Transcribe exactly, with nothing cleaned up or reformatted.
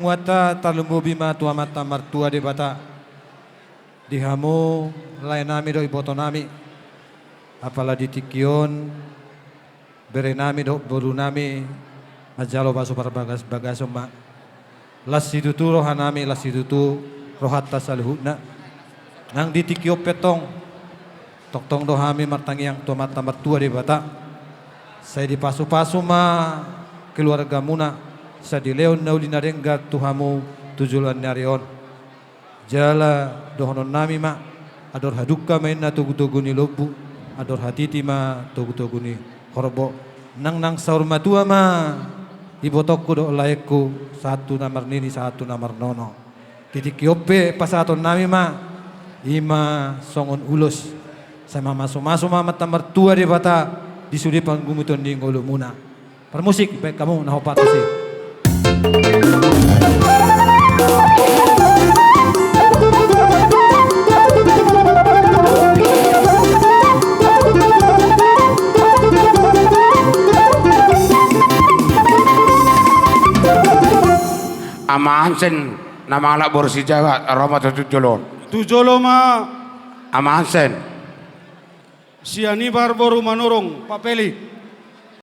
Muata tarlumobi ma tu Amanta Martua Debata. Di hamu, laenami dohot ibotonami. Apala di tingki on, berenami dohot borunami, manjalo pasu parbagas-bagason ma. Las situtu rohanami, las situtu rohanta saluhutna. Nang di tingki on pe tong, tongtong do hami martangiang tu Amanta Martua Debata. Sai dipasu-pasu ma keluargamuna, sai dilehon na uli na denggan tu hamu tu joloan ni ari on. Jala dohononnami ma, andor hadungka ma inna togu-togu ni lombu, andor hatiti ma togu-togu ni horbo. Nang, nang saur matua ma ibotongku dohot laengku, sahat tu na marnini, sahat tu na marnono. Di tingki on pe pasahatonnami ma, i ma songon ulos. Sai mamasu-masu ma Amanta Martua Debata di sude panggumuton ni ngolumuna. Parmusik, baen hamu na hombar tusi. Ama Hansen, na mangalap boru Sijabat, ro ma tu jolo on. Tu jolo ma. Ama Hansen. Sianibar boru Manurung, Pak Peli.